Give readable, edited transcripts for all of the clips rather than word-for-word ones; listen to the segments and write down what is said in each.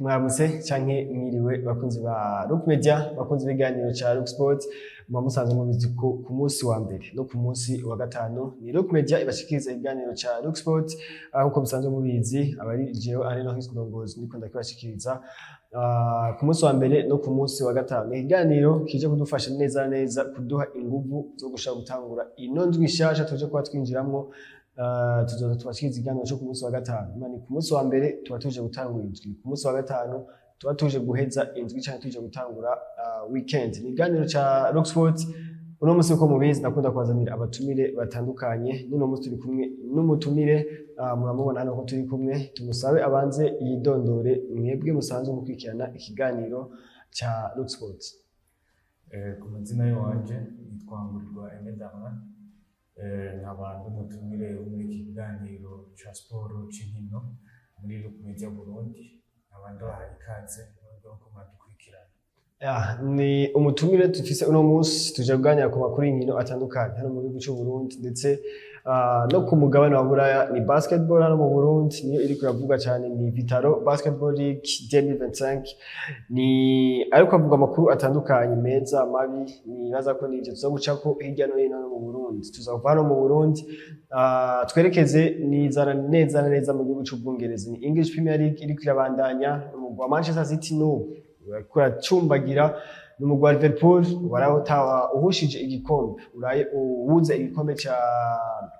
Mwaramutse canke mwiriwe, bakunzi ba Rock Media, bakunzi b'ibiganiro ca Rock Sport. Muba musanzwe mubizi ko ku munsi wa mbere no ku munsi wa gatanu ni Rock Media ibashikiriza ikiganiro ca Rock Sport. Nkuko musanzwe mubizi, abari jewe ari no ndongozi ndiko ndakibashikiriza ku munsi wa mbere no ku munsi wa gatanu. Ikiganiro kije kudufasha neza neza kuduha inguvu zo gushaka gutangura ino ndwi nshasha tuje kuba twinjiramwo. Tuzoza tubashikiriza ikiganiro cyo ku munsi wa gatanu. Mani ku munsi wa mbere tuba tuje gutangura indwi, ku munsi wa gatanu tuba tuje guheza indwi canke tuje gutangura weekend. Ni ikiganiro ca Rock Sport. Uno munsi, uko mubizi, ndakunda kubazanira abatumire batandukanye. N'uno munsi turi kumwe n'umutumire, muramubona hano ko turi kumwe. Tumusabe abanze yidondore, mwebwe musanzwe mukurikirana ikiganiro ca Rock Sport. Ku mazina y'iwanje nitwa Ngurirwa Aimé Darlin, nkaba ndi umutumire wo muri iki kiganiro ca siporo c'inkino muri Rock Media Burundi. Nkaba ndabahaye ikaze mwebwe ko mwadukurikirana. Ya, ni umutumire dufise uno munsi. Tuje kuganira ku makuru y'inkino atandukanye hano mu gihugu cy'u Burundi ndetse no ku mugabane wa Buraya. Ni basketball hano mu Burundi niyo iriko iravuga cyane, ni Vital'O Basketball League 2025. Ni ariko avuga amakuru atandukanye, meza, mabi. Nibaza ko nivyo tuza gucako hirya no hino hano mu Burundi. Tuzava hano mu Burundi twerekeze nizana neza na neza mu gihugu cy'Ubwongereza. Ni English Premier League iriko irabandanya. Umugwi wa Manchester City n'ubu uriko uracumbagira, n'umugwi wa Liverpool warawutawa uhushije igikombe, uraye uwuze igikombe ca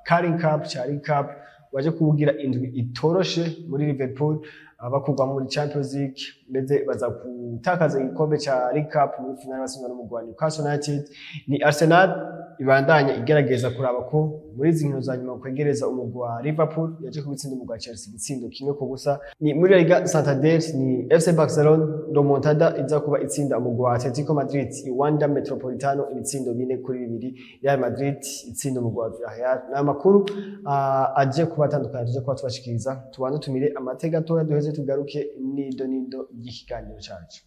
Carling Cup, ca League Cup. Waje kuwugira indwi itoroshe muri Liverpool, bakurwa muri Champions League, ndetse baza gutakaza igikombe ca League Cup muri finale batsindwa n'umugwi wa Newcastle United. Ni Arsenal ibandanya igerageza kuraba ko muri izi nkino za nyuma kwegereza umugwi wa Liverpool, yaje kubitsinda umugwi wa Chelsea igitsindo 1-0. Ni muri La Liga Santander, ni FC Barcelona remontada iza kuba itsinda umugwi wa Atletico Madrid i Wanda Metropolitano ibitsindo 4-2. Real Madrid itsinda umugwi wa Villarreal. Ni amakuru aje kuba atandukanye tuje kuba tubashikiriza. Tubanze tumire amate gatoya, duheze tugaruke nido nido ry'ikiganiro cacu.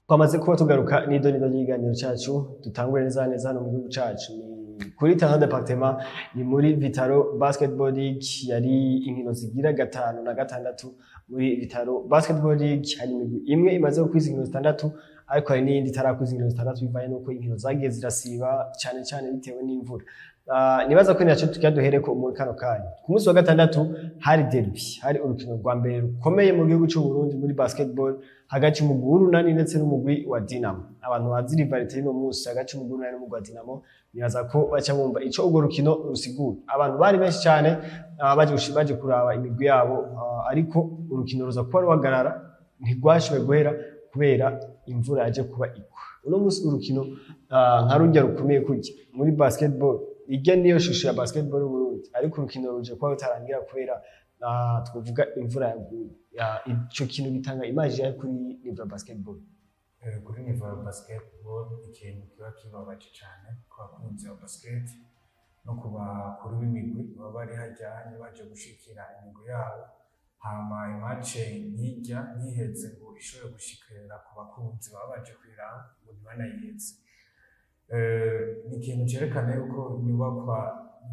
Twamaze kuba tugaruka nido nido ry'ikiganiro cacu. Dutangure neza neza hano mu gihugu cacu, ni kuri Tano Département, ni muri Vital'O Basketball League. Yari inkino zigira gatanu na gatandatu muri Vital'O Basketball League. Hari imigwi imwe imaze gukwiza inkino zitandatu, ariko hari n'iyindi itarakwiza inkino zitandatu bivanye n'uko inkino zagiye zirasiba cyane cyane bitewe n'imvura. Nibaza ko naco tugira duhereko muri kano kanya. Ku munsi wa gatandatu hari derby, hari urukino rwa mbere rukomeye mu gihugu cy'u Burundi muri basketball hagati y'umugwi w'Urunani ndetse n'umugwi wa Dinamo. Abantu bazi rivalité y'uno munsi hagati y'umugwi w'Urunani n'umugwi wa Dinamo, nibaza ko baca bumva ico urwo rukino rusigura. Abantu bari benshi cyane, baje kuraba imigwi yabo, ariko urukino ruza kuba ruhagarara, ntirwashoboye guhera kubera imvura yaje kuba igwa. Uno munsi urukino nka rujya rukomeye kurya muri basketball, irya niyo shusho ya basketball y'u Burundi, ariko urukino ruje kuba rutarangira kubera twovuga imvura yaguye. Ico kintu gitanga image yayo kuri niveau ya basketball? Kuri niveau ya basketball, ikintu kiba kibabaje cyane ku bakunzi ba basket no ku bakuru b'imigwi baba bari hajyanye baje gushikira imigwi yabo, hama i match nkijya ntiheze ngo ishobore gushikira ku bakunzi baba baje kuyiraba, ngo ntibanayiheze. Ni ikintu cerekana yuko inyubakwa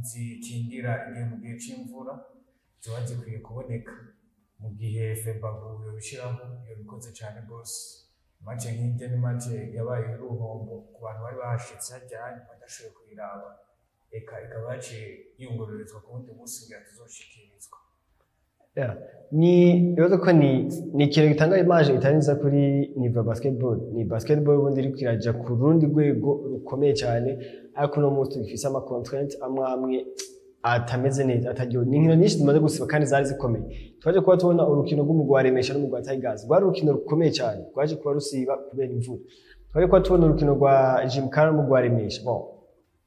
zikingira igihe mu gihe c'imvura ziba zikwiye kuboneka. Mu gihe FEBABU yobishiraho, yobikoze cane gose. Match nk'irya ni match yabaye y'uruhombo ku bantu bari bahashitse hajyanye badashoboye kuyiraba, eka ikaba yaciye yungururizwa ku wundi munsi kugira tuzoshikirizwa. Yeah. Ni ibibazo ko ni ikintu gitanga image itari nziza kuri niveau ya basketball. Ni basketball ubundi iriko iraja ku rundi rwego rukomeye cyane, ariko uno munsi tugifise ama contraintes amwe amwe atameze neza, ataryohe. Ni inkino nyinshi zimaze gusiba kandi zari zikomeye. Twaje kuba tubona urukino rw'umugwi wa Remesha n'umugwi wa Tigers, rwari urukino rukomeye cyane, rwaje kuba rusiba kubera imvura. Twaje kuba tubona urukino rwa Gymkhana n'umugwi wa Remesha. Bon,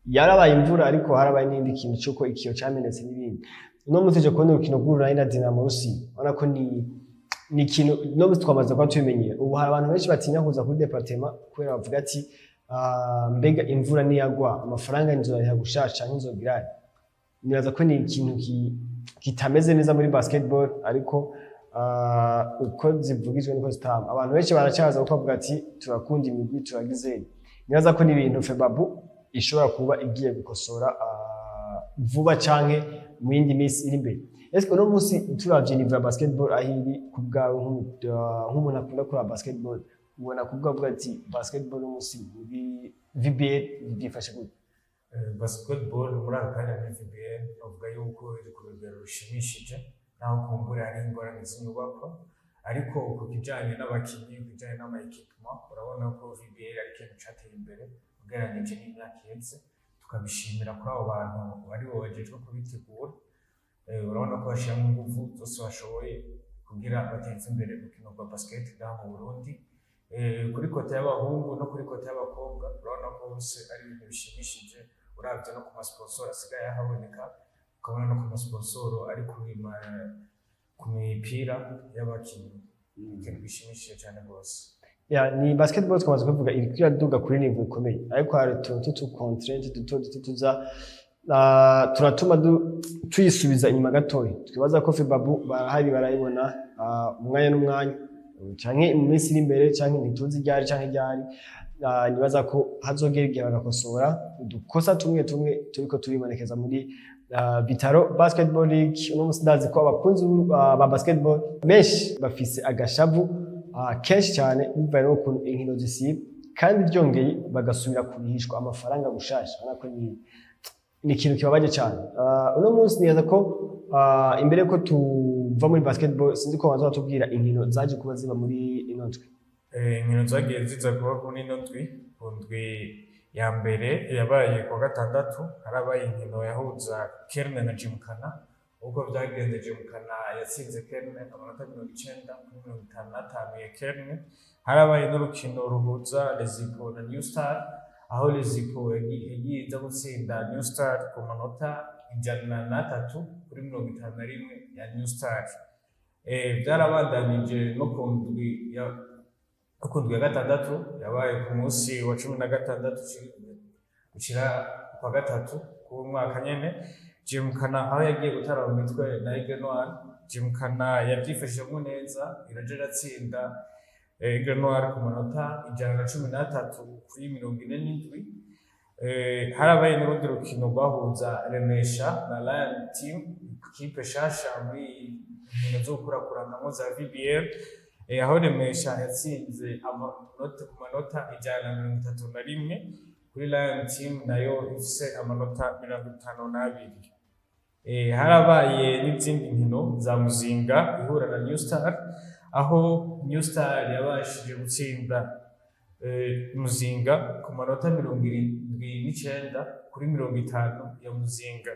yarabaye imvura, ariko harabaye n'indi kintu cy'uko ikiyo cyamenetse n'ibindi. Uno munsi tuje kubona urukino rw'Urunani na Dinamo rusiba, urabona ko ni ikintu no munsi twamaze kuba tubimenyera. Ubu hari abantu benshi batinya kuza kuri département kubera bavuga ati: "Mbega imvura niyagwa, amafaranga nzoyariha gushasha canke nzogirane?" Nibaza ko ni ikintu kitameze neza muri basketball, ariko uko zivugijwe niko zitama. Abantu benshi baracyaza kuko bavuga ati: "Turakunda imigwi, turagize." Nibaza ko ni ibintu FEBABU ishobora kuba igiye gukosora vuba canke mu yindi minsi iri imbere. Ese uno munsi turavye niveau ya basketball aho iri ku bwawe, nk'umuntu akunda kuraba basketball, ubona ku bwawe uvuga ati basketball uno munsi muri VBL byifashe gute? Basketball muri aka kanya muri VBL bavuga yuko iri ku rugero rushimishije, naho kumbura hari ingorane z'inyubako, ariko ku kijanye n'abakinyi, ku kijanye n'ama équipement, urabona ko VBL ari ikintu cateye imbere ugereranije n'imyaka iheze, tukabishimira kuri abo bantu bari bo bajejwe kubitegura. Urabona ko bashiramo inguvu zose bashoboye kugira bateze imbere urukino rwa basket ngaha mu Burundi. Kuri côté y'abahungu no kuri côté y'abakobwa, urabona ko bose ari ibintu bishimishije, uravye no ku ma sponsor asigaye ahaboneka, ukabona no ku ma sponsor ari ku mipira y'abakinyi, ikintu gishimishije cyane rwose. Ya, ni basketball twamaze kubivuga, iriko iraduga kuri niveau ikomeye, ariko hari utuntu tw'utu contrainte duto duto tuza turatuma tuyisubiza inyuma gatoya. Twibaza ko FEBABU barahari, barayibona, umwanya n'umwanya canke mu minsi iri imbere, canke ntituzi ryari canke ryari, nibaza ko hazogera igihe bagakosora udukosa tumwe tumwe turiko turibonekeza muri Vital'O Basketball League. Uno munsi ndazi ko abakunzi ba basketball benshi bafise agashavu kenshi cyane bivanye n'ukuntu inkino zisiba, kandi byongeye bagasubira kurihishwa amafaranga gushasha. Urabona ko ni ikintu kibabaje cyane. Uno munsi nibaza ko imbere yuko tuva muri basketball, sinzi ko baza batubwira inkino zaje kuba ziba muri ino ndwi. Inkino zagiye ziza kuba kuri ino ndwi. Ku ndwi ya mbere yabaye ku wa gatandatu, harabaye inkino yahuza Kerne na Gymkhana. Uko byagenze, Gymkhana yatsinze Kerne amanota 90-55 ya Kerne. Harabaye n'urukino ruhuza Lezipo na New Star, aho Lezipo yagiye iza gutsinda New Star ku manota 103-51 ya New Star. Byarabandanije no ku ndwi ya gatandatu yabaye ku munsi wa 16 ushira kwa gatatu k'umwaka nyene, Gymkhana aho yagiye gutara mu mitwe na Aigle Noir. Gymkhana yavyifashijemo neza, iraja iratsinda Aigle Noir ku manota 113-47. Harabaye n'urundi rukino rwahuza Remesha na Lion Team, ikipe shasha muri inkino zo gukurakuranamwo za VBL, aho Remesha yatsinze amanota ku manota 131 kuri Lion Team nayo ifise amanota 52. Harabaye n'izindi nkino za Muzinga ihura na New Star, aho New Star yabashije gutsinda Muzinga ku manota 79-50 ya Muzinga.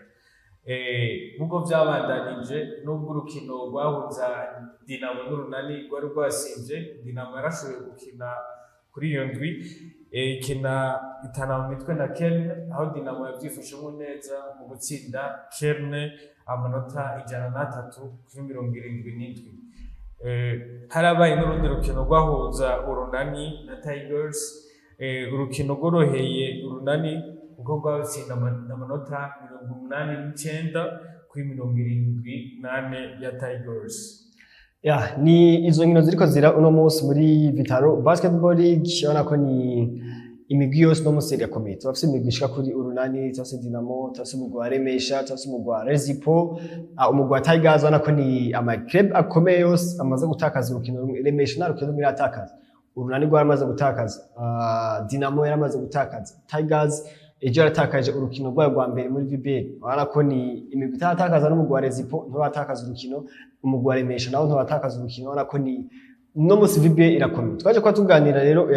Nubwo vyabandanije, nubwo urukino rwahuza Dinamo n'Urunani rwari rwasimvye, Dinamo yarashoboye gukina kuri iyo ndwi, ikina itana mu mitwe na Kerne, aho Dinamo yavyifashemwo neza mu gutsinda Kerne amanota 103-77. Harabaye n'urundi rukino rwahuza Urunani na Tigers, urukino rworoheye Urunani kuko rwatsinda amanota 89-74 ya Tigers. Ya, ni izo nkino ziriko zira uno munsi muri Vital'O Basketball League. Urabona ko ni imigwi yose uno munsi irakomeye. Turafise imigwi ishika kuri Urunani, turafise Dinamo, turafise umugwi wa Remesha, turafise umugwi wa Rezipo, umugwi wa Tigers. Urabona ko ni ama club akomeye yose amaze gutakaza urukino rumwe. Remesha nta rukino rumwe iratakaza, Urunani rwaramaze gutakaza, Dinamo yaramaze gutakaza, Tigers ejo yaratakaje urukino rwayo rwa mbere muri VBL. Urabona ko ni imigwi itaratakaza, n'umugwi wa Rezipo nturatakaza urukino, umugwi wa Remesha nawo nturatakaza urukino. Urabona ko ni no musi VBL irakomeye. Twaje kuba tuganira rero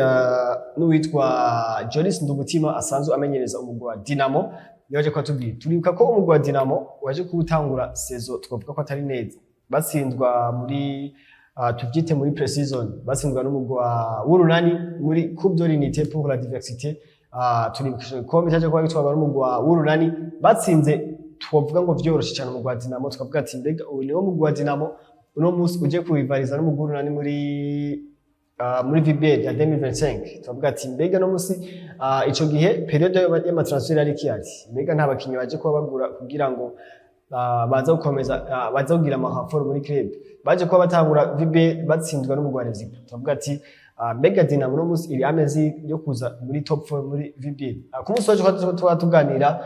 n'uwitwa Jolis Ndumutima asanzwe amenyereza umugwi wa Dinamo, yaje kuba tubwira. Turibuka ko umugwi wa Dinamo waje kuwutangura saison twavuga ko atari neza, batsindwa muri tuvyite muri pre-season, batsindwa n'umugwi wa w'Urunani muri Coupe de l'Unité pour la Diversité. Turibuka ico gikombe cyaje kuba gitwarwa n'umugwi wa w'Urunani, batsinze twavuga ngo vyoroshe cyane umugwi wa Dinamo. Tukavuga ati mbega uyu niwo mugwi wa Dinamo uno munsi uje kuwivariza n'umugwi w'Urunani muri VBL ya 2025? Turavuga ati mbega no musi ico gihe période y'ama transfert yari kihari, mbega nta bakinyi baje kuba bagura kugira ngo baza gukomeza, baza kugira ama renfort muri club? Baje kuba batangura VBL batsindwa n'umugwi wa Rezipo. Turavuga ati mbega Dinamo no musi iri amezi yo kuza muri top 4 muri VBL? Ku munsi wacu tuba tuganira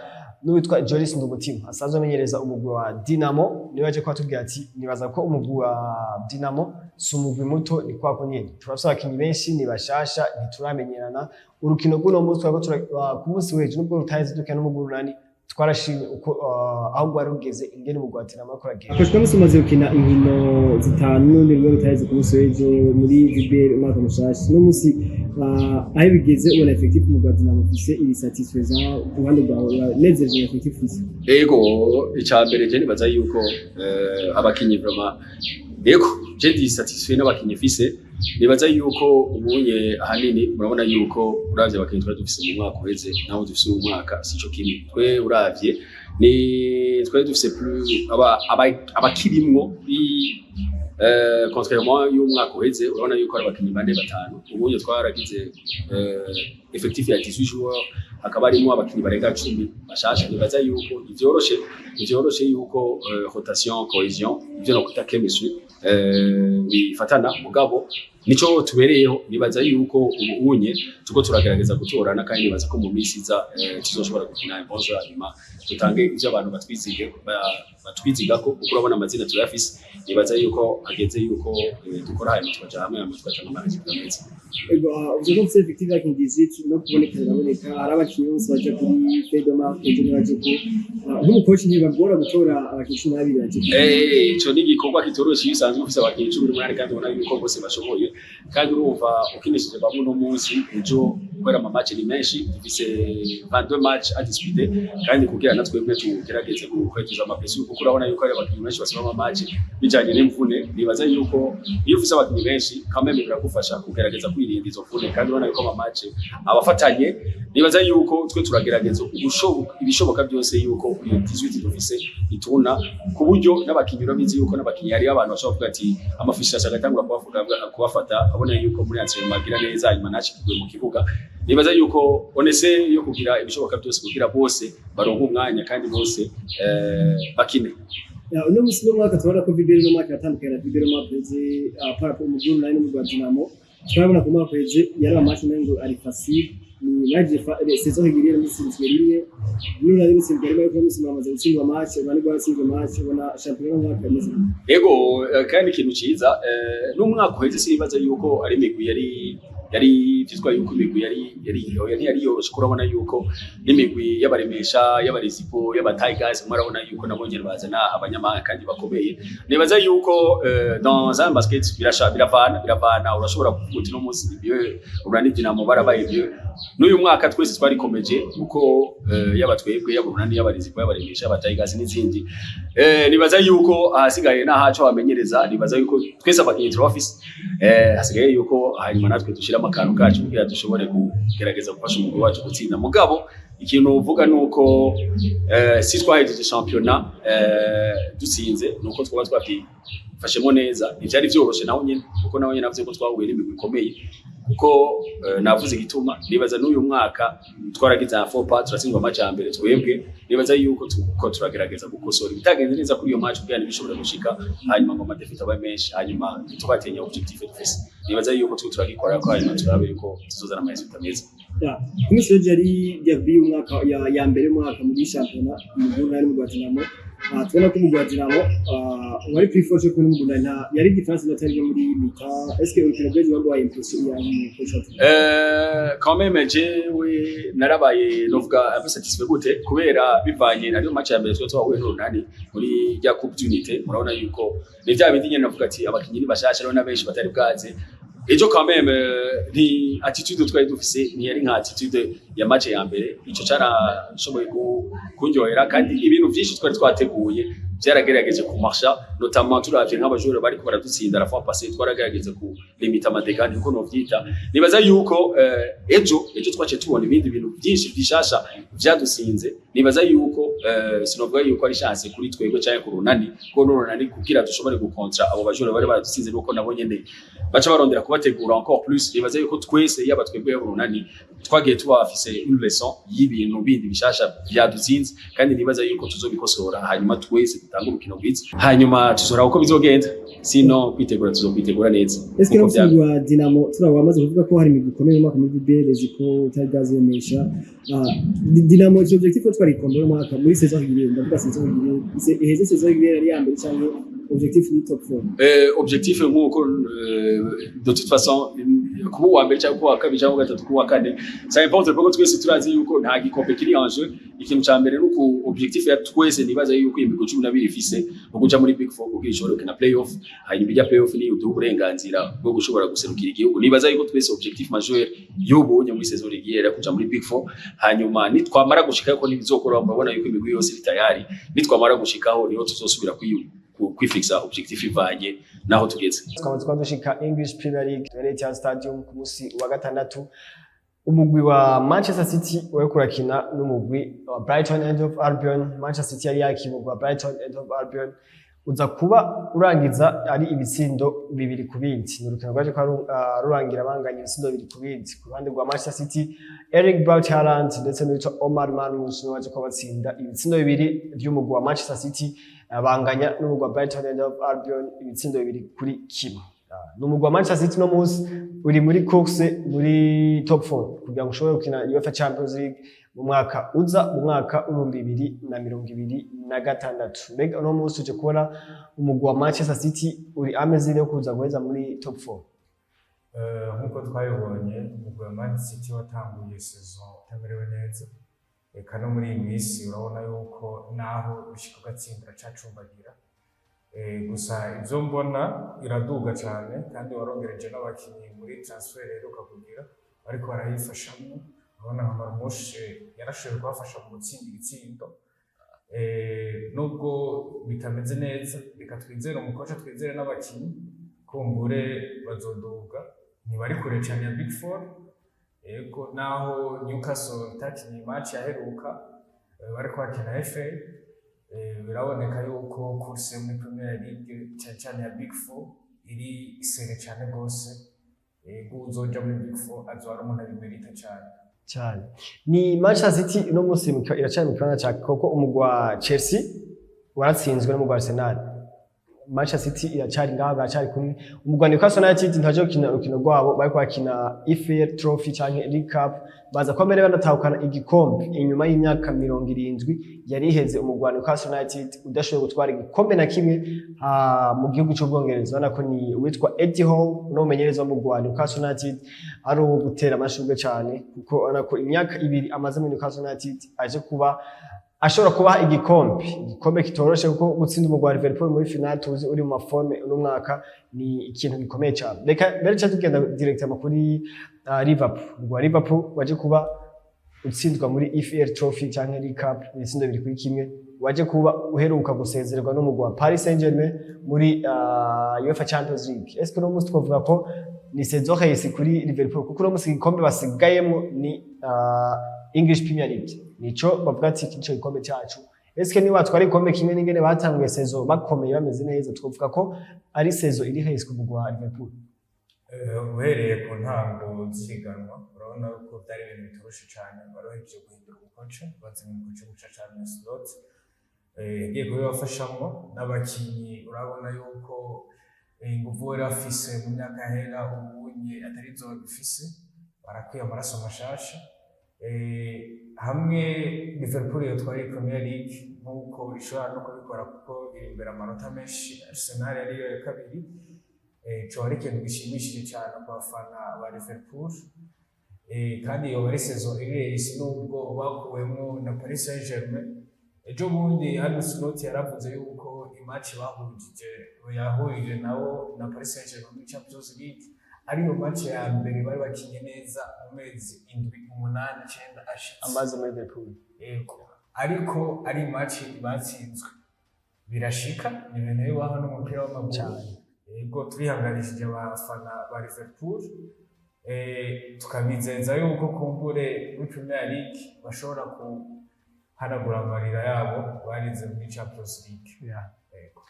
n'uwitwa Joris Ndumutima asanzwe amenyereza umugwi wa Dinamo. Niwe yaje kubatubwira ati nibaza ko umugwi wa Dinamo si umugwi muto, ni kwako nyene turafise abakinyi benshi, ni bashasha, ntituramenyerana. Urukino rw'uno munsi twariko ku munsi w'ejo, nubwo rutaheze dukina n'umugwi Urunani, twarashimye uko aho rwari rugeze, ingene umugwi wa Dinamo uriko uragenda. Coach Musi, umaze gukina inkino zitanu n'urundi rumwe rutaheze ku munsi w'ejo muri VBL umwaka mushasha. Uno munsi aho bigeze, ubona effectif umugwi wa Dinamo ufise iri satisfaisant ku ruhande rwawe? Uranezereje effectif ufise? Ego, icya mbere je nibaza yuko abakinyi vraiment, ego, je ndi satisfait n'abakinyi mfise. Nibaza yuko ubunye ahanini murabona yuko uravye abakinyi twari dufise mu mwaka uheze naho dufise uyu mwaka sico kimwe. Twe uravye ni twari dufise plus abakirimwo contrairement y'umwaka uheze, urabona yuko ari abakinyi bane, batanu. Ubunye twaragize effectif ya 18 joueurs, hakaba harimo abakinyi barenga 10 bashasha. Nibaza yuko ivyoroshe yuko rotation, cohésion, ivyo nokwita chemistry bifatana, mugabo nico tubereyeho. Nibaza yuko ubu unye tuko turagerageza gutorana, kandi nibaza ko mu minsi iza tuzoshobora gukina bon jeu, hanyuma dutange ivyo abantu batwizigako, kuko urabona amazina turayafise. Nibaza yuko hageze yuko dukora, hanyuma tukaja hamwe, hanyuma tugatanga ama résultats meza. Ego, uvuze ko ufise effectif y'abakinyi 18, no kuboneka biraboneka, hari abakinyi bose baja kuri Fedoma ejo ntibaje ko nk'umu coach ntibagora gutora abakinyi 12 baje? Ico ni igikorwa kitoroshe iyo usanzwe ufise abakinyi 18 kandi ubona yuko bose bashoboye, kandi urumva ukinishije bamwe uno munsi, ejo kubera ama match ni menshi, dufise 22 match à disputer, kandi kugira na twebwe tugerageze guhekeza ama blessures, kuko urabona yuko hari abakinyi benshi basiba ama match bijanye n'imvune. Nibaza yuko iyo ufise abakinyi benshi quand même biragufasha kugerageza kwirinda izo mvune, kandi urabona yuko ama match abafatanye. Nibaza yuko twe turagerageza ibishoboka byose yuko iyo 18 dufise ituna, ku buryo n'abakinyi, urabizi yuko n'abakinyi hariyo abantu bashobora kuvuga ati ama frustration agatangura kubafata, abona yuko muri entraînement agira neza, hanyuma ntashikirwe mu kibuga. Nibaza yuko on essaie yo kugira ibishoboka byose kugira bose baronke umwanya kandi bose bakine. Ya, uno musi n'umwaka turabona ko VBL no mwaka yatandukanye na VBL umwaka uheze par rapport umugwi Urunani n'umugwi wa Dinamo. Turabona ku mwaka uheze yari ama match umengo ari facile, ni mwaje saison régulière mutsinzwe rimwe, n'Urunani mutsinzwe rimwe, ariko musi mwamaze gutsindwa match, Urunani rwaratsinzwe match. Ubona shampiyona y'umwaka imeze gute? Ego, kandi ikintu ciza, n'umwaka uheze sinibaza yuko ari imigwi yari vyitwa yuko imigwi yari yoroshe, kuko urabona yuko n'imigwi y'abaremesha, y'abarezipo, y'aba Tigers, murabona yuko nabo nyene bazana abanyamahanga kandi bakomeye. Nibaza yuko dans un basket birasha biravana, urashobora kuvuga uti no munsi ni mieux, Urunani, Dinamo barabaye mieux. N'uyu mwaka twese twarikomeje kuko yaba twebwe, yaba Urunani, y'abarezipo, y'abaremesha, y'aba Tigers n'izindi. Nibaza yuko ahasigaye n'ahaco bamenyereza. Nibaza yuko twese abakinyi turabafise, hasigaye yuko hanyuma natwe dushiramo akantu kacu kugira dushobore kugerageza gufasha umugwi wacu gutsinda. Mugabo ikintu uvuga nuko si twahejeje championnat dutsinze, nuko twaba twabyifashemo neza. Ntivyari vyoroshe naho nyene, kuko naho nyene navuze ko twahuye n'imigwi ikomeye, kuko navuze igituma nibaza n'uyu mwaka twaragize un faux pas, turatsindwa match ya mbere twebwe. Nibaza yuko tuko turagerageza gukosora ibitagenze neza kuri iyo match kugira ntibishobore gushika, hanyuma ngo ama défaites abe menshi, hanyuma ntitwatenya objectif dufise. Nibaza yuko turiko turagikora ko, hanyuma turabe yuko tuzozana ama résultats meza. Ya, ku munsi w'ejo yari derby y'umwaka ya mbere y'umwaka muri shampiyona, umugwi Urunani n'umugwi wa Dinamo. Tubona ko umugwi wa Dinamo wari plus fort ko n'umugwi Urunani, nta yari différence inota rimwe muri mi-temps. Est-ce que urukino rw'ejo rwaguhaye impression ya coach wa Dinamo? Quand même jewe narabaye novuga un peu satisfait gute, kubera bivanye nariyo match ya mbere twe twahuye n'Urunani muri rya Coupe d'Unité. Murabona yuko ni vya bindi nyene navuga ati abakinyi ni bashasha rero na benshi batari bwaze. Ejo quand même ni attitude twari dufise ntiyari nka attitude ya match ya mbere. Ico carashoboye kunryohera, kandi ibintu vyinshi twari twateguye vyaragerageje kumarsha, notamment turavye nk'aba joueurs bariko baradutsinda la fois passée, twaragerageje ku limita ama dégâts, niko novyita. Nibaza yuko ejo twaciye tubona ibindi bintu byinshi bishasha vyadusinze. Nibaza yuko sinovuga yuko ari chance kuri twebwe canke ku Runani, ko n'Urunani kugira dushobore gukontra abo ba joueurs bari baradutsinze, nuko nabo nyene baca barondera kubategura encore plus. Nibaza yuko twese, yaba twebwe yaba Urunani, twagiye tubafise une leçon y'ibintu bindi bishasha vyadutsinze, kandi nibaza yuko tuzobikosora, hanyuma twese dutange urukino rwiza, hanyuma tuzoraba uko bizogenda. Sino kwitegura, tuzokwitegura neza. Eske nkuko no wa Dinamo turaba wamaze kuvuga ko hari imigwi ikomeye mu mwaka muri BL, Reziko utari bwazemesha. Dinamo icyo objectif ko twari ikombe mu mwaka muri saison régulière, ndavuga saison régulière iheze, saison régulière ari ya mbere cyangwa objectif ni top 4? Objectif nk'uko de toute façon kuba uwa mbere cyangwa kuba uwa kabiri cyangwa uwa gatatu, kuba uwa kane, ça importe kuko twese turazi yuko nta gikombe kiri en jeu. Ikintu ca mbere nuko objectif ya twese, nibaza yuko imigwi 12 ifise no kuja muri Big Four kugira ishobore gukina playoff, hanyuma ijya playoff ni uduha uburenganzira bwo gushobora guserukira igihugu. Nibaza yuko twese objectif majeur y'ubunye muri saison régulière kuja muri Big Four, hanyuma nitwamara gushikaho, ko nibizokora, murabona yuko imigwi yose iri tayari, nitwamara gushikaho niho tuzosubira kwifixa objectif ivanye naho tugeze. Twamaze kuba dushika English Premier League, Etihad Stadium ku munsi wa gatandatu, umugwi wa Manchester City wariko urakina n'umugwi wa Brighton and Hove Albion. Manchester City yari yakira umugwi wa Brighton and Hove Albion, uza kuba urangiza ari ibitsindo 2-2. Ni urukino rwaje kuba rurangira banganya ibitsindo 2-2. Ku ruhande rwa Manchester City, Erling Braut Haaland ndetse n'uwitwa Omar Marmoush niwe waje kuba batsinda ibitsindo bibiri vy'umugwi wa Manchester City, banganya n'umugwi wa Brighton and Hove Albion ibitsindo 2-1. Ni umugwi wa Manchester City no munsi uri muri course muri top 4 kugira ngo ushobore gukina UEFA Champions League mu mwaka uza, mu mwaka w'2026. Mbega uno munsi uje kubona umugwi wa Manchester City uri ameze yo kuza guheza muri top 4? Nk'uko twabibonye, umugwi wa Man City watanguye saison utamerewe neza, eka no muri iyi minsi urabona yuko naho bishika ugatsinda uracacumbagira. Gusa ivyo mbona iraduga cane, kandi warongereje n'abakinyi muri transfer iheruka kugira, bariko barayifashamwo. Urabona nka Marmoush yarashoboye kubafasha mu gutsinda igitsindo. Nubwo bitameze neza, reka twizere umukoca, twizere n'abakinyi, kumbure bazoduga. Ntibari kure cane ya Big Four. Yego, naho Newcastle itakinye match yaheruka, bariko bakina FA, biraboneka yuko course yo muri Premier League, cane cane ya Big Four, iri serré cane gose. Yego, uzoja muri Big Four azoba ari umuntu abimerita cane. Cyane. Ni Manchester City uno munsi iracari mu kibanza ca koko umugwi wa Chelsea waratsinzwe n'umugwi wa Arsenal. Manchester City iracari ngaho, baracari kumwe. Umugwi wa Newcastle United ntibaje gukina urukino rwabo, bariko bakina EFL Trophy canke League Cup, baza kuba mbere banatahukana igikombe inyuma y'imyaka 70 yari iheze umugwi wa Newcastle United udashoboye gutwara igikombe na kimwe mu gihugu c'Ubwongereza. Urabona ko ni uwitwa Eddie Howe n'umumenyereza w'umugwi wa Newcastle United ari uwo gutera amashurwe cane, kuko urabona ko imyaka 2 amaze muri Newcastle United aje kuba ashobora kubaha igikombe, igikombe kitoroshe, kuko gutsinda umugwi wa Liverpool muri finale tuzi uri mu ma forme uno mwaka ni ikintu gikomeye cyane. Reka mbere ca tugenda direct kuri Liverpool. Umugwi wa Liverpool waje kuba utsindwa muri EFL Trophy canke League Cup ibitsindo 2-1, waje kuba uheruka gusezererwa n'umugwi wa Paris Saint-Germain muri UEFA Champions League. Est-ce que uno munsi twavuga ko ni saison réussie kuri Liverpool? Kuko uno munsi igikombe basigayemwo ni English Premier League, nico bavuga ati iki nico gikombe cyacu. Est-ce que niba batwara igikombe kimwe n'ingene batanguye saison bakomeye bameze neza, twavuga ko ari saison iri réussie ku mugwi wa Liverpool? Uhereye ku ntango z'ihiganwa, urabona ko byari ibintu bitoroshe cyane. Baroheje guhindura umukoca, bazanye umukoca mushasha Arne Slot, yagiye kubibafashamwo n'abakinyi. Urabona yuko inguvu yari afise mu myaka yahera ubunye atari zo bagifise, barakwiye amaraso mashasha. Hamwe Liverpool yotwara iyi Premier League nk'uko ishobora no kubikora, kuko iri imbere amanota menshi Arsenal ariyo ya kabiri, coba ari ikintu gishimishije cyane ku bafana ba Liverpool. Kandi yoba ari saison iri réussie nubwo bakuwemwo na Paris Saint-Germain ejo bundi. Arne Slot yaravuze yuko i match bahujije, yahurije nabo na Paris Saint-Germain muri Champions League, ariyo match ya mbere bari bakinye neza mu mezi 7, 8, 9 ashitse amaze muri Liverpool. Yego, ariko ari match batsinzwe. Birashika, ni ibintu bibaho n'umupira w'amaguru. Cyane. Yego, turihanganishije abafana ba Liverpool, tukabizeza yuko kumbure muri Premier League bashobora guhanagura amarira yabo barize muri Champions League. Yego.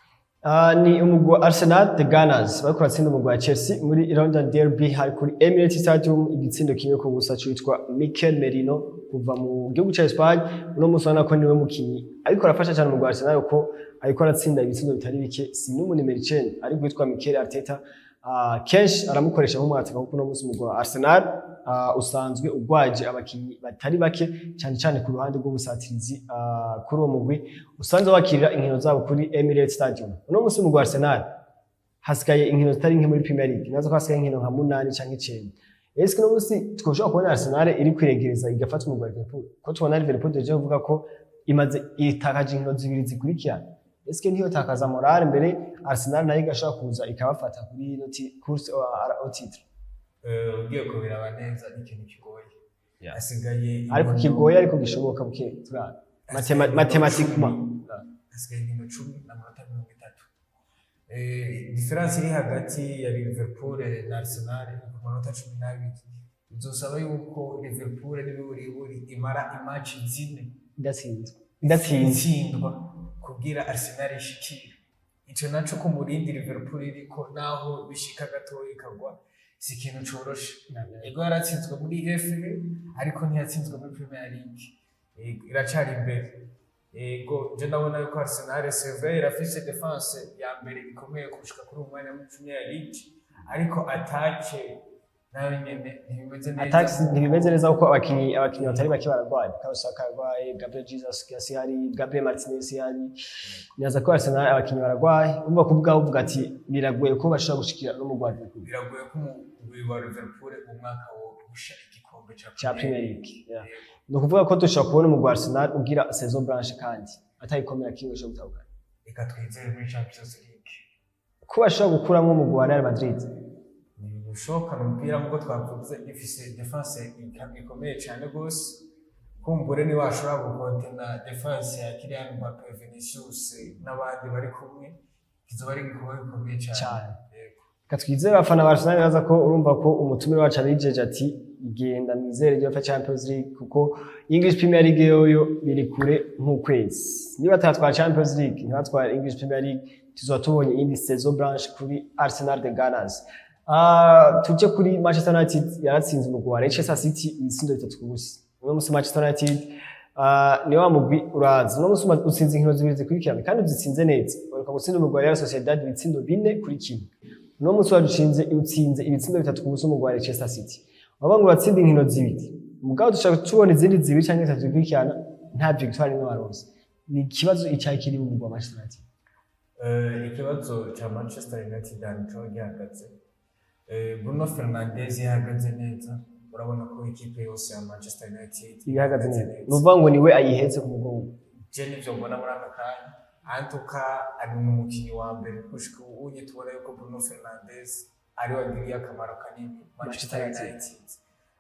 Ni umugwi wa Arsenal, the Gunners, bariko baratsinda umugwi wa Chelsea muri London Derby, hari kuri Emirates Stadium, igitsindo 1-0 citwa Mikel Merino kuva mu gihugu ca Espagne. Uno munsi urabona ko niwe mukinyi ariko arafasha cyane umugwi wa Arsenal, kuko ariko aratsinda ibitsindo bitari bike. Si n'umu nimero 9, ariko witwa Mikel Arteta kenshi aramukoresha nk'umwataka, kuko uno munsi umugwi wa Arsenal usanzwe ugwaje abakinyi batari bake, cyane cyane ku ruhande rw'ubusatirizi, kuri uwo mugwi usanzwe wakirira inkino zabo kuri Emirates Stadium. Uno munsi umugwi wa Arsenal hasigaye inkino zitari nke muri Premier League, nazo ko hasigaye inkino nka munani canke icenda. Ese uno munsi twoshobora kubona Arsenal iri kwiregereza igafata umugwi wa Liverpool, ko tubona Liverpool deje kuvuga ko imaze itakaje inkino zibiri zikurikirana? Eske ntiyo takaza morale mbere, Arsenal nayo igashobora kuza ikabafata kuri ino course au titre? Ugiye kubiraba neza, ni ikintu kigoye. Hasigaye Ariko kigoye, ariko gishoboka buke turara mathématiquement. Hasigaye inkino 10 n'amanota 30. Différence iri hagati ya Liverpool na Arsenal ni ku manota 12. Bizosaba yuko Liverpool n'imiburiburi imara i match 4 idatsinzwe, idatsinze, itsindwa kugira Arsenal ishikire. Ico naco ku murindi Liverpool iriko, naho bishika gatoya ikagwa, si ikintu coroshe. Ego, yaratsinzwe muri FA, ariko ntiyatsinzwe muri Premier League. Ego, iracari imbere. Ego, je ndabona yuko Arsenal, c'est vrai, irafise défense ya mbere ikomeye gushika kuri uyu mwanya muri Premier League, ariko attaque nayo nyene ntibimeze neza. Attaque ntibimeze neza, kuko abakinyi batari bake baragwaye. Bukayo Saka aragwaye, Gabriel Jesus hari, Gabriel Martinez hari. Nibaza ko Arsenal abakinyi baragwaye, umva ko ubwaho uvuga ati biragoye ko bashobora gushikira no mu rwa Liverpool. Biragoye ko umugwi wa Liverpool mu mwaka wo gusha igikombe ca ca Premier League. Yeah. Ni ukuvuga ko dushobora kubona umugwi wa Arsenal ugira saison blanche kandi atayikomera kimwe ushobora gutahukana. Reka twizere muri Champions League. Ko bashobora gukuramwo umugwi wa Real Madrid. Ntibishoboka, ni umupira nk'uko twavuze, ifise défense ikomeye cyane rwose. Kumbure niba washobora gukontena défense ya Kylian Mbappe, Vinicius n'abandi bari kumwe, kizoba ari igikorwa gikomeye cyane. Cyane. Yego. Reka twizere abafana ba Arsenal. Baza ko urumva ko umutumire wacu abijeje ati genda mwizere ryo Champions League, kuko English Premier League yoyo biri kure nk'ukwezi. Niba atatwara Champions League, ntibatwara English Premier League, tuzoba tubonye iyindi saison blanche kuri Arsenal the Gunners. Tuje kuri Manchester United, yaratsinze umugwi wa Leicester City ibitsindo 3-0. Uno musi Manchester United ni wa mugwi uraza. Uno musi utsinze inkino zibiri zikurikirana kandi uzitsinze neza. Uheruka gutsinda umugwi wa Real Sociedad ibitsindo 4-1. Uno musi warushinze utsinze ibitsindo 3-0 umugwi wa Leicester City. Wavuga ngo uratsinda inkino zibiri, mugabo dushaka tubona izindi zibiri canke zitatu zikurikirana nta victoire nimwe waronse. Ni ikibazo icyayi kiri mu mugwi wa Manchester United. Ikibazo cya Manchester United ahantu coba gihagaze, Bruno Fernandes yahagaze neza, urabona ko ikipe yose ya Manchester United ihagaze neza, ni ukuvuga ngo niwe ayihetse ku mugongo. Je nivyo mbona muri aka kanya. Antuka ari umukinnyi wa mbere gushika ubu unye, tubona yuko Bruno Fernandes ari we agiriye akamaro kanini Manchester Manchester United.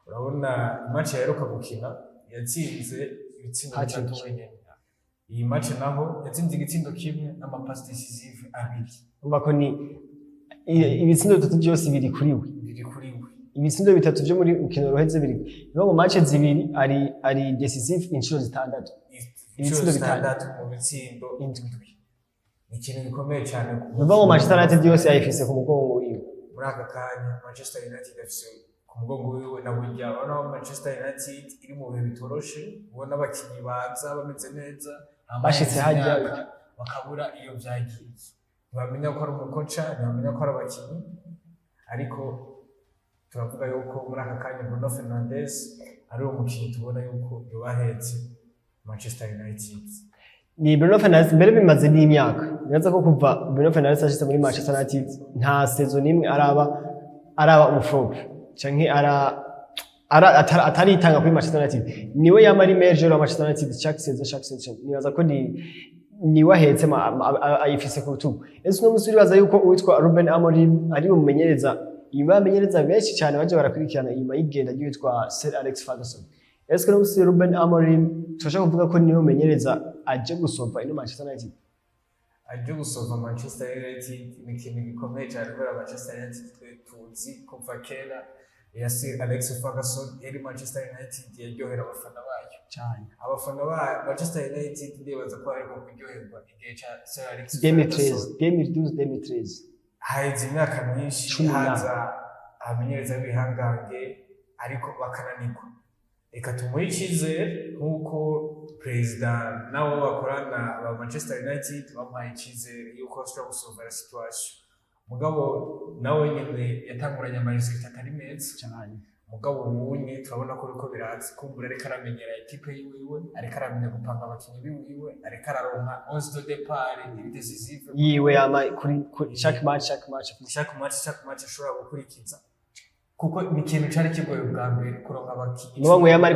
Urabona match yaheruka gukina yatsinze ibitsindo Hat-trick. bitatu wenyene. Iyi match naho yatsinze igitsindo kimwe n'ama passe décisive abiri. Urumva ko ni ibitsindo bitatu byose biri kuri we. Biri kuri we. Ibitsindo bitatu byo muri rukino ruheze biri niyo mu match zibiri ari décisive inshuro zitandatu. Inshuro Ibitsindo bitanu. zitandatu mu bitsindo Indwi. indwi, ni ikintu gikomeye cyane ku Ni ukuvuga ngo Manchester United yose ayifise ku mugongo wiwe. Muri aka kanya Manchester United afise ku mugongo wiwe, na burya urabona ko Manchester United iri mu bihe bitoroshe, ubona abakinyi baza bameze neza hama Bashitse haheze hajya imyaka, bakabura iyo vyagiye, ntibamenya ko ari umukoca, ntibamenya ko ari abakinyi. Ariko turavuga yuko muri aka kanya Bruno Fernandes ari uwo mukinyi tubona yuko yoba ahetse Manchester United. Ni Bruno Fernandes, mbere bimaze n'imyaka. Nibaza ko kuva Bruno Fernandes ashitse muri Manchester United nta saison n'imwe araba umu flop canke ataritanga kuri Manchester United. Niwe yama ari meilleur joueur wa Manchester United chaque saison, chaque saison. Nibaza ko ni wahetse ayifise ku rutugu. Ese uno musi uribaza yuko uwitwa Ruben Amorim ari umumenyereza, inyuma y'abamenyereza benshi cyane baje barakurikirana inyuma y'igenda ry'uwitwa Sir Alex Ferguson, ese uno musi Ruben Amorim turashobora kuvuga ko niwe mumenyereza aje gusova ino Manchester United? Aje gusova Manchester United ni ikintu gikomeye cyane, kubera Manchester United twe tuzi kuva kera. Ya Sir Alex Ferguson yari Manchester United yaryohera abafana bayo. Cyane. Abafana ba Manchester United ndibaza ko bariko kuryoherwa igihe ca Sir Alex 2013, Ferguson. 2012, 2013. Haheze imyaka myinshi 10. haza abamenyereza b'ibihangange ariko bakananirwa. Reka tumuhe icyizere nk'uko perezida nabo bakorana ba Manchester United bamuhaye icyizere yuko ashobora gusovera situation, mugabo nawe nyine yatanguranye ama résultats atari meza. Mugabo ubunye turabona ko biriko biraza, kumbura ariko aramenyera équipe yiwiwe, ariko aramenya gupanga abakinyi biwiwe, ariko araronka 11 de départ iri décisive. Yiwe yama kuri chaque match, chaque match. Chaque match ashobora gukurikiza, kuko ni ikintu cari kigoye bwa mbere kuronka abakinyi. Nuba ngo yama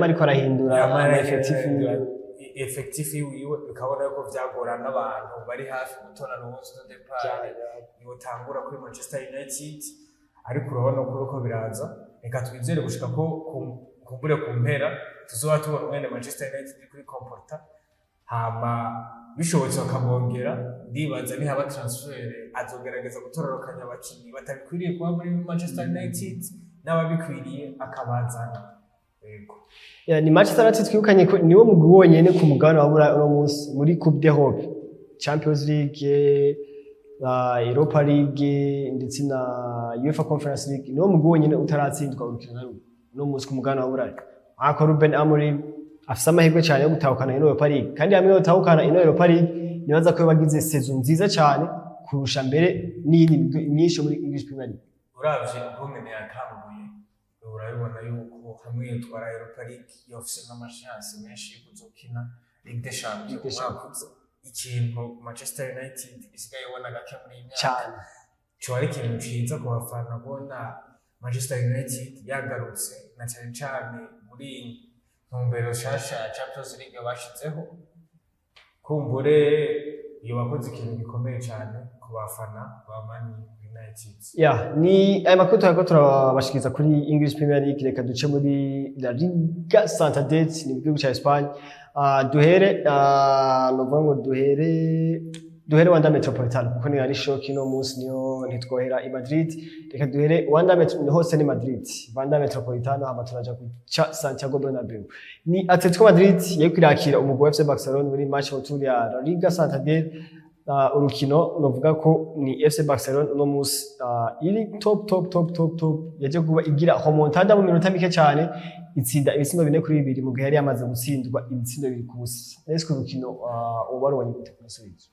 ariko arahindura ama effectif yiwe. Effectif yiwiwe, bikabona yuko vyagora n'abantu bari hafi gutora 11 de départ yotangura kuri Manchester United, ariko urabona ko uriko biraza. Reka twizere gushika ko kumbure ku mpera tuzoba tubona umwene Manchester United iri kuri comporta, hama bishobotse bakamwongera. Ndibaza nihaba transfer azogerageza gutororokanya abakinyi batabikwiriye kuba muri Manchester United n'ababikwiriye akabazana, yego. Ya, ni Manchester United twibukanye ko niwo mugwi wonyene ku mugabane wa Buraya uno munsi muri Coupe d'Europe, Champions League, Europa League ndetse na UEFA Conference League, niwo mugwi wonyene utaratsindwa urukino na rumwe uno munsi ku mugabane wa Buraya. Ariko Ruben Amorim afise amahirwe cyane yo gutahukana ino Europa League, kandi hamwe yotahukana ino Europa League nibaza ko bagize saison nziza cyane kurusha mbere n'iyindi migwi myinshi yo muri English Premier League. Uravye ukungene yatanguye, urabibona yuko hamwe yotwara Europa League yofise nk'ama chances menshi yo kuzokina Ligue des Champions Ligue des umwaka uza, ikintu Manchester United isigaye ibona gake muri iyi myaka. Coba ari ikintu ciza ku bafana kubona Manchester United yagarutse, na cane cane muri iyi ntumbero nshasha ya Champions League bashizeho. Kumbure iyo bakoze ikintu gikomeye cane ku bafana ba Man United. Ya, ni aya makuru turako turabashikiriza kuri English Premier League. Reka duce muri La Liga Santander, ni mu gihugu ca Espagne. Duhere novuga ngo duhere Wanda Metropolitano, kuko niyo ari shock ino munsi, niyo ntitwohera i Madrid. Reka duhere Wanda Metro, hose ni Madrid, Wanda Metropolitano, hama turaja kuca Santiago Bernabeu. Ni Atletico Madrid yariko irakira umugwi wa FC Barcelona muri match retour ya La Liga Santander. Urukino novuga ko ni FC Barcelona uno munsi iri top, top, top, top, top, yaje kuba igira remontada mu minota mike cyane, itsinda ibitsindo 4-2 mu gihe yari yamaze gutsindwa ibitsindo 2-0. Ese urukino ubarubonye gute ku munsi w'ejo?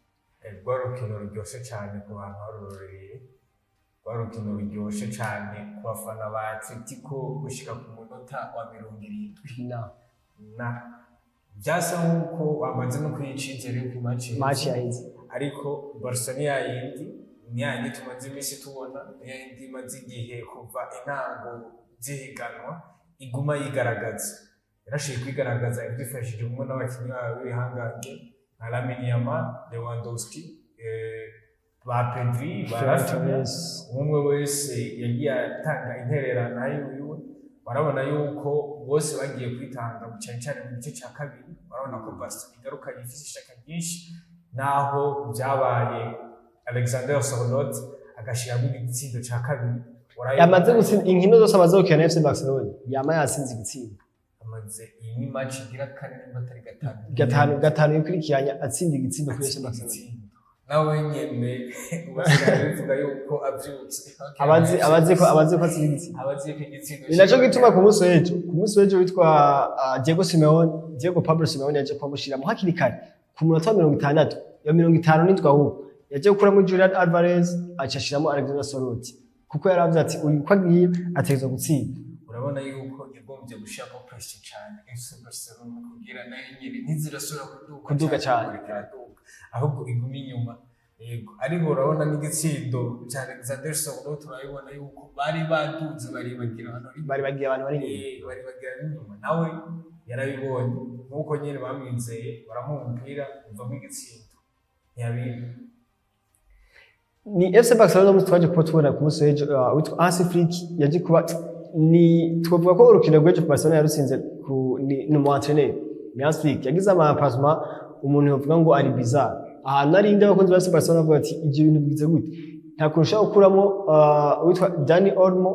Rwari urukino ruryoshe cyane ku bantu barurorereye, rwari urukino ruryoshe cyane ku bafana ba Atletico gushika ku munota wa 70 na na byasa nk'uko bamaze no kwiha icizere yuko i match iheze. Match yaheze. Ariko Barca ni yayindi, ni yayindi tumaze iminsi tubona, ni yayindi imaze igihe kuva intango zihiganwa iguma yigaragaza. Yarashoboye kwigaragaza ibyifashijwemo n'abakinnyi bayo b'ibihangange nka Lamine Yamal, Lewandowski, ba Pedri, ba Ferran Rafinha. Torres. Umwe wese yagiye atanga intererano yiwe. Barabona yuko bose bagiye kwitanga, cyane cyane mu gice cya kabiri. Barabona ko Barca igarukanye ifise ishaka ryinshi, naho byabaye Alexander Sorloth agashiramo igitsindo cya kabiri. Urabibona Yamaze gutsinda inkino zose amaze gukina na FC Barcelona, yama yatsinze igitsindo. Amaze, iyi ni match igira kane nimba atari gatanu. Gatanu, gatanu yikurikiranya atsinda igitsindo kuri FC Atsinda Barcelona. igitsindo. Nawe nyene basigaye bivuga yuko avyutse. Abazi ko atsinda igitsindo. Abazi ko igitsindo Ni naco gituma ku munsi w'ejo witwa Diego Simeone, Diego Pablo Simeone, yaje kubamushiramo hakiri kare ku munota wa 60, ya 57 ahubwo, yaje gukuramo Julian Alvarez aca ashiramo Alexander Sorloth, kuko yaravuze ati uyu uko agiye ategerezwa gutsinda. Urabona yuko yagombye gushiramo pressure cyane FC Barcelona kugira nayo nyene ntizirasubira kuduga. Kuduga cane. Kuko iriko iraduga, ahubwo iguma inyuma, yego. Ariko urabona n'igitsindo cya Alexander Sorloth, turabibona yuko bari baduze baribagira abantu bari Bari bagiye abantu bari inyuma. Bari bagira n'inyuma, nawe yarabibonye nk'uko nyene bamwizeye baramuha umupira uvamo igitsindo ntiyabiba. Ni FC Barcelona umunsi twaje kuba tubona ku munsi w'ejo witwa Hansi Flick yaje kuba ni twavuga ko urukino rw'ejo Barcelona yarutsinze ku ni umu entraîneur, ni Hansi Flick yagize ama remplacement umuntu yovuga ngo ari bizarre. Ahantu ari inde abakunzi ba FC Barcelona bavuga ati ibyo bintu bigize gute, nta kuntu ushobora gukuramo witwa Dani Olmo.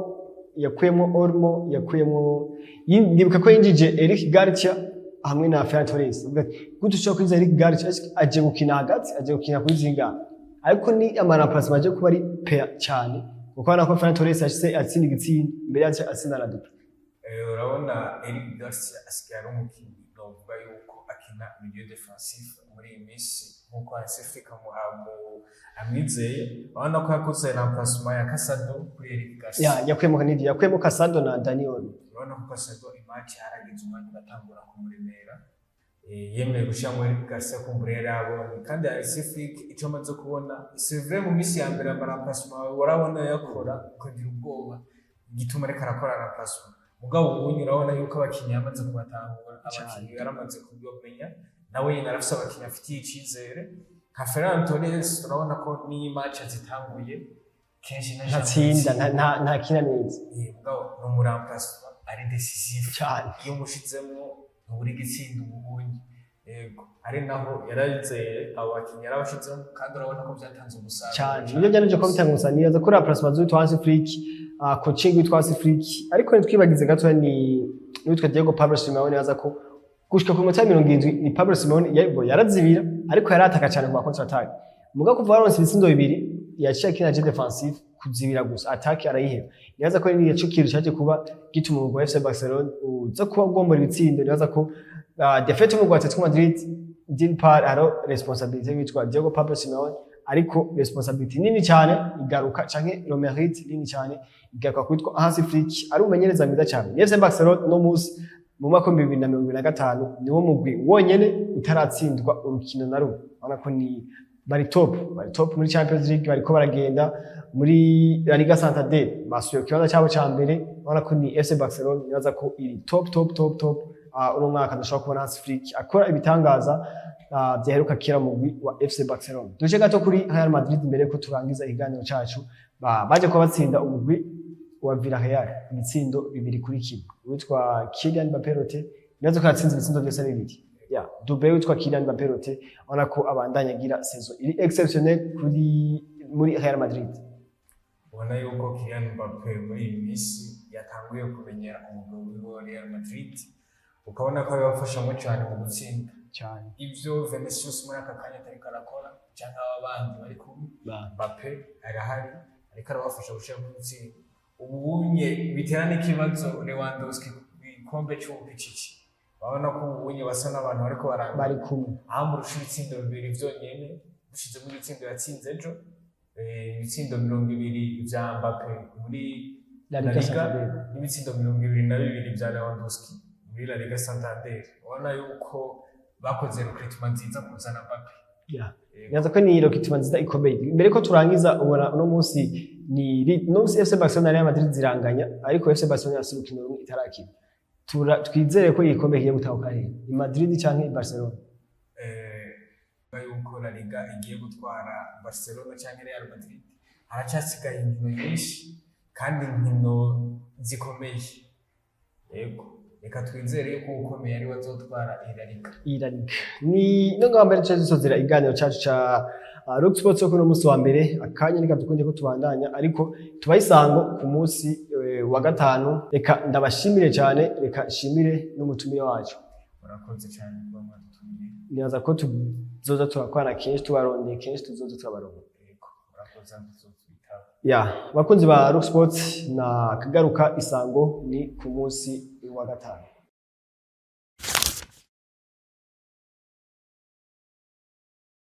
Yakuyemo Olmo, yakuyemo ndibuka ko yinjije Eric Garcia hamwe na Ferran Torres. Avuga ati, gute ushobora kwinjiza Eric Garcia? Ese aje gukina hagati, aje gukina kuri zinga? Ariko ni ama remplacement aje kuba ari pea cyane, kuko urabona ko Ferran Torres yashyize atsinda igitsinda imbere yacu, atsinda na double. Urabona Eric Garcia asigaye ari umukinnyi novuga yuko akina milieu défensif muri iyi minsi, nk'uko Hansi Flick amwizeye. Urabona ko yakoze remplacement ya Casado kuri Eric Garcia. Ya, yakuyemo nivyo, yakuyemo Casado na Dani Olmo. Urabona ko Casado i match harageze umwanya ugatangura kumuremera. Yemeye gushyiramo Eric Garcia, kumbura yari yabonye. Kandi Hansi Flick icyo amaze kubona, c'est vrai, mu minsi ya mbere ama remplacement warabona yakora ukagira ubwoba igituma ariko arakora remplacement, mugabo ubunye urabona yuko abakinnyi yamaze kubatahura, abakinnyi yaramaze kubamenya, nawe nyine arafise abakinnyi afitiye icizere nka Ferran Torres. Urabona ko n'iyi match zitanguye kenshi ntatsinda, ntakina neza. Mugabo ni umu remplaçant ari décisif. Cyane. Iyo umushizemwo ntubura igitsinda ubunye. Yego, ari naho yarizeye abo bakinnyi, yarabashizemo kandi urabona ko byatanze umusaruro. Cyane, nibyo byanaje kuba bitanga umusaruro. Nibaza ko remplacement z'uwitwa Hansi Flick, coaching witwa Hansi Flick. Ariko ntitwibagize gatoya ni n'uwitwa Diego Pablo Simeone. Nibaza ko gushika ku minota ya 70 ni Pablo Simeone yarazibira, ariko yarataka cyane ku ma contre attaque. Mugabo kuva baronse ibitsindo bibiri, yaciye akina jeu défensif, kuzibira gusa, attaque arayiheba. Nibaza ko ni ico kintu cyaje kuba gituma umugwi wa FC Barcelona uza kuba ugombora ibitsindo. Nibaza ko défaite y'umugwi wa Atletico Madrid, d'une part haro responsabilité witwa Diego Pablo Simeone, ariko responsabilité nini cyane igaruka, canke le mérite nini cyane igaruka kwitwa Hansi Flick, ari umumenyereza mwiza cyane. FC Barcelona no munsi mu mwaka wa 2025 niwo mugwi wonyene utaratsindwa urukino na rumwe. Urabona ko ni bari top, bari top muri Champions League, bariko baragenda muri La Liga Santander, basubiye ku kibanza cyabo ca mbere. Urabona ko ni FC Barcelona nibaza ko iri top, top, top, top. Uno mwaka dushobora kubona Hansi Flick akora ibitangaza vyaheruka kera mu mugwi wa FC Barcelona. Duje gato kuri Real Madrid mbere ko turangiza ikiganiro cacu. Baje kuba batsinda umugwi wa Villarreal ibitsindo 2-1. Witwa Kylian Mbappé Lottin nibaza ko yatsinze ibitsindo byose bibiri. Ya doublé witwa Kylian Mbappé Lottin, ubona ko abandanya agira saison iri exceptionnelle kuri muri Real Madrid. Ubona yuko Kylian Mbappe muri iyi minsi yatanguye kumenyera umugabo wiwe wa Real Madrid, ukabona ko abibafashamo cyane mu gutsinda. Cyane. Ivyo Vinicius muri aka kanya atariko arakora canke aba bandi bari kumwe, Mbappe arahari ariko arabafasha gushiramo gutsinda. Ubunye bitera n'ikibazo Lewandowski ku gikombe c'ubupichichi. Urabona ko ubunye basa n'abantu bariko barangana, bari kumwe, aho amurusha ibitsindo bibiri vyonyene dushizemo ibitsindo yatsinze ejo, ibitsindo 20 vya Mbappe muri La La Liga Liga Santander n'ibitsindo 22 vya Lewandowski muri La Liga Santander. Ubona yuko bakoze recruitment nziza kuzana Mbappe. Nibaza ko ni recruitment nziza ikomeye. Mbere ko turangiza, ubona uno munsi ni uno munsi FC Barcelona na Real Madrid ziranganya, ariko FC Barcelona yafise urukino rumwe itarakina. Twizere ko igikombe kigiye gutahuka hehe, i Madrid canke i Barcelona? Yuko La Liga igiye gutwara Barcelona cyangwa Real Madrid, haracyasigaye inkino nyinshi kandi inkino zikomeye. Yego, reka twizere yuko ukomeye ari we azotwara iyi La Liga. Iyi La Liga ni no ngaho mbere tuce dusozera iganiro cacu ca Rock Sports yo kuno munsi wa mbere. Akanya reka dukunde ko tubandanya, ariko tubaye isango ku munsi wa gatanu. Reka ndabashimire cyane, reka nshimire n'umutumire wacu. Murakoze cyane kuba mwadutumiye. Nibaza ko tuzoza turakorana kenshi, tubarondeye kenshi, tuzoza turabaronka. Yego, murakoze, tuzotwitaba. Ya, bakunzi ba Rock Sports, na kagaruka, isango ni ku munsi wa gatanu.